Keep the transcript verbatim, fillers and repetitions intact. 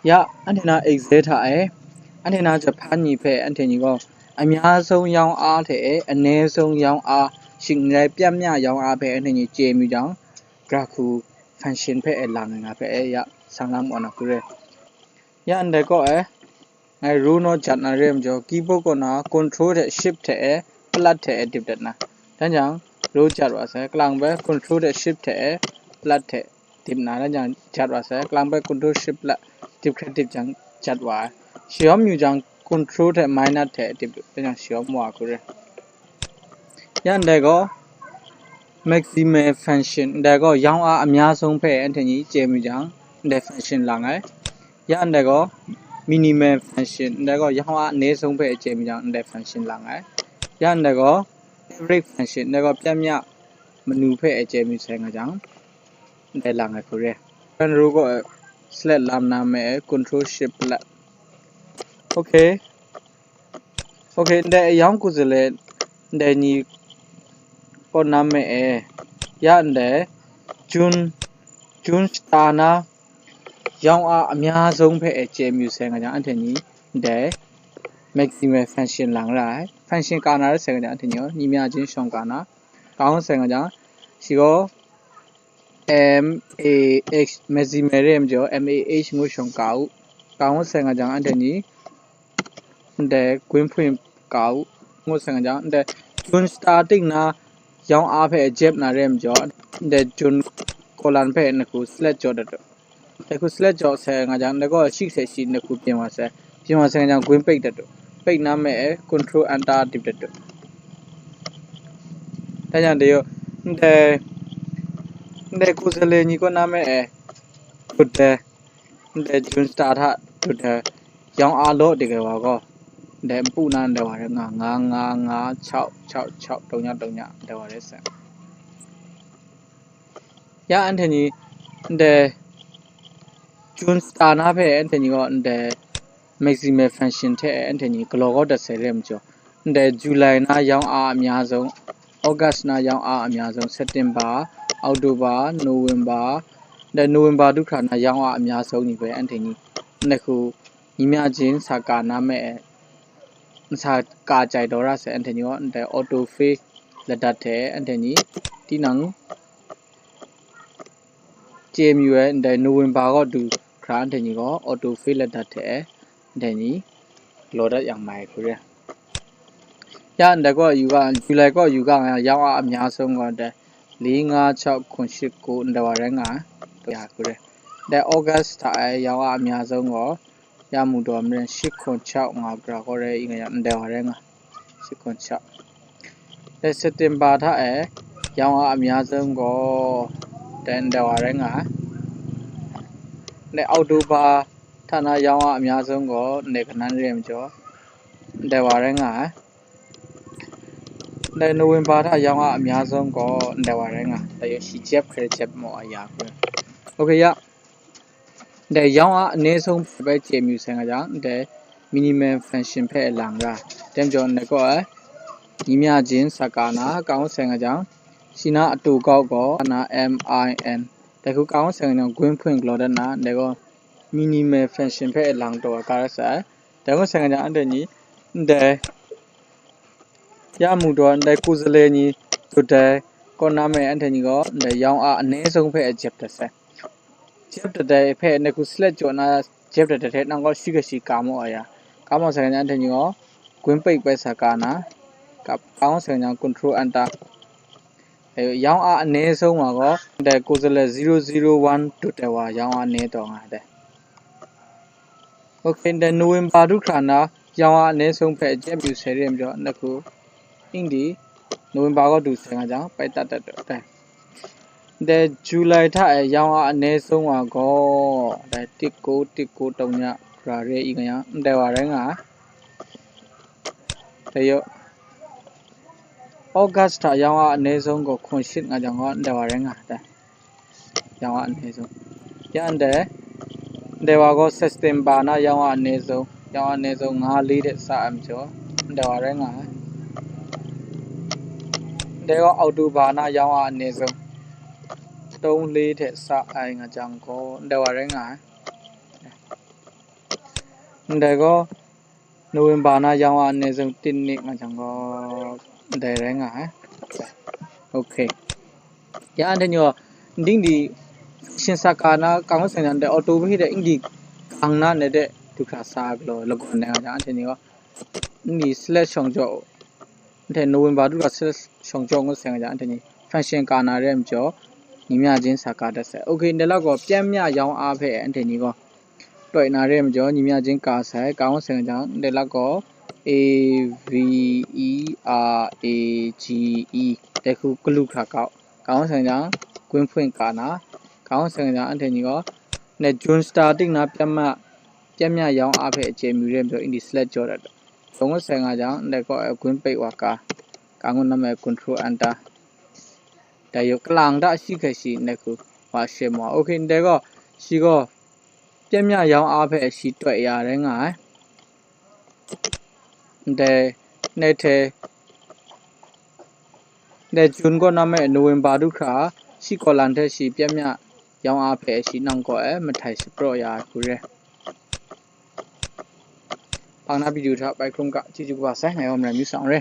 Ya, anhte na Excel hta e, anhte na Japan ni hpe anhte ni gaw, amya sung yawng a hte e, ane sung yawng a, shing n rai pyam ya yawng a hpe anhte ni chye mu jang, gra hku function hpe e lang ai nga hpe e, ya, sang lam aw na hku re. Ya, ndai kaw e, ngai rule naw jat na re ai majaw, keyboard kaw na control hte shift hte e, palat hte e dip dat na. Dan jang, rule jat wa sai, kalang bai control hte shift hte e, palat hte dip na, dan jang jat wa sai, kalang bai control shift palat dip hkrat dip jang jat wa ai. Shayawm yu jang control hte minus hte dip, dan jang shayawm wa hku re. Ya ndai gaw, maximal function, ndai gaw yawng a amya sung hpe anhte ni chye mu jang, ndai function lang ai. Ya ndai gaw, minimal function, ndai gaw yawng a ane sung hpe chye mu jang, ndai function lang ai. Ya ndai gaw, average function, ndai gaw pyam ya manu hpe chye mu sai nga jang, ndai lang ai hku re. Rule gaw select lam na me e, control shift palat. Okay. Okay, ndai ayawng ku zale, ndai ni kaw na me e, ya ndai June, June shata na yawng a amya sung hpe e chye mu sai nga jang, anhte ni ndai maximal function lang ra ai. Function ka na rai sai nga jang, anhte ni gaw, ni mya jin shawng ka na, ka hkung sai nga jang, shi gaw M A H, maximal re ai majaw, M A H ngu shawng ka u. Ka hkung sai nga jang, anhte ni ndai green point ka u, ngu sai nga jang, ndai June starting na yawng a hpe jep na re ai majaw, ndai June colon hpe nahku select jaw dat u. Nahku select jaw sai nga jang, ndai gaw shi hte shi nahku byin wa sai. Byin wa sai nga jang, green page dat u. Page na me e, control enter dip dat u. Dan jang de yo, ndai, ndai ku zale ni kaw na me e, good day. Ndai June star hta dut ai yawng a law dik ai wa gaw, ndai npu na ndai wa rai nga, nga, nga, nga, chau, chau, chau, tau nya, tau nya, ndai wa rai sai. Ya anhte ni ndai June star na hpe anhte ni gaw ndai maximal function hte anhte ni galaw kau dat sai re ai majaw, ndai July na yawng a amya sung, August na yawng a amya sung, September, October, November, ndai November du hkra na yawng a amya sung ni hpe anhte ni, ndai hku, ni mya jin sa ka na me ai, n sa ka jai daw ra sai anhte ni gaw, ndai auto fill ladat hte anhte ni, tinang chye mayu ai, ndai November kaw du hkra anhte ni gaw, auto fill ladat hte, ndai ni, galaw dat yang mai hku re. Ya ndai kaw yu ga, July kaw yu ga nga, yawng a amya sung gaw, ndai li nga chau hkun shit ku ndai wa rai nga ai, ya hku re. Ndai August hta e yawng a amya sung gaw, ya mu daw maren shit hkun chau nga gra kaw rai i nga yang, ndai wa rai nga, shit hkun chau. Ndai September hta e yawng a amya sung gaw, ndai ndai wa rai nga ai. Ndai October hta na yawng a amya sung gaw, ndai kanan re ai majaw, ndai wa rai nga ai. Ndai November hta yawng a amya sung gaw, ndai wa rai nga ai. Ndai yaw shi jep hkrai jep maw a ya hku. Okay ya. Ndai yawng a ane sung hpe bai chye mayu sai nga jang, ndai minimum function hpe lang ra. Dai majaw ndai kaw ai, ni mya jin sa ka na, ka ngu sai nga jang, shi na atu kau gaw, na M I N. Dai hku ka ngu sai nga jang, green point galaw dat na, ndai gaw minimum function hpe lang taw ai ka rai sai. Dai ngu sai nga jang, anhte ni, ndai ya mu daw, ndai ku zale ni dut ai, kaw na me anhte ni gaw, ndai yawng a ane sung hpe jep dat sai. Jep dat ai hpe, ndai hku select jaw na, jep dat ai hte, nang gaw shi ga shi ka maw ai ya. Ka maw sai nga jang, anhte ni gaw, green page bai sa ka na, ka, ka maw sai nga jang, control enter. Ayu, yawng a ane sung wa gaw, ndai ku zale zero zero one dut ai wa, yawng a ane taw nga ai dai. Okay, ndai November du hkra na, yawng a ane sung hpe jep yu sai re ai majaw, ndai hku, ing di, November gaw du sai nga jang, bai tat dat dai. Ndai July hta e yawng a ane sung wa gaw, dai tik ku, tik ku, tau nya, hkra re i nga yang, ndai wa rai nga ai. Dai yaw, August hta yawng a ane sung gaw hkun shit nga jang gaw, ndai wa rai nga ai. Yawng a ane sung. Ya ndai, ndai wa gaw September na yawng a ane sung, yawng a ane sung nga li de sa ai majaw, ndai wa rai nga ai. Ndai gaw October na yawng a ane sung, tong li hte sa ai nga jang gaw, ndai wa rai nga ai. Ndai gaw, November na yawng a nne zung tin ni nga jang gaw, ndai rai nga ai. Okay. Ya anhte ni gaw, nding di, shin sa ka na, kang ngut seng jang, ndai auto hpe de, nding kang na, ndai de, du hkra sa galaw, lagawn ai nga jang, anhte ni gaw, nding select shawng jaw, anhte November du hkra select shawng jaw ngut seng jang, anhte ni function ka na re ai majaw, ညီမျှခြင်း sa ka dat sai. Okay, ndai la gaw, ပျမ်းမျှရောင်းအား hpe anhte ni gaw, တွက် na re ai majaw, ညီမျှခြင်း ka sai, ka ngut seng jang, ndai la gaw, A V E R A G E, dai hku galu hkra ka, ka ngut seng jang, ခွင့်ဖွင့် ka na, ka ngut seng jang, anhte ni gaw, ndai June starting na ပျမ်းမျှ, ပျမ်းမျှရောင်းအား hpe အကျယ်မြင့် re ai majaw, nding select jaw dat. Jaw ngut seng nga jang, ndai gaw, ခွင့်ပိတ် wa ka, ka ngut na me control enter. Dai yaw, kalang da shi hkrai shi, ndai hku, wa she ma. Okay, ndai gaw, shi gaw, ပျမ်းမျှရောင်းအား hpe shi တွက် ya rai nga ai. Ndai, ndai hte, ndai June kaw na me November du hkra, shi kaw lan hte shi ပျမ်းမျှရောင်းအား hpe shi nang kaw e mahtai shapraw ya ai hku re. Hpang na video hta bai hkrum ga, chyeju kaba sai, ngai gaw marai myu sang re.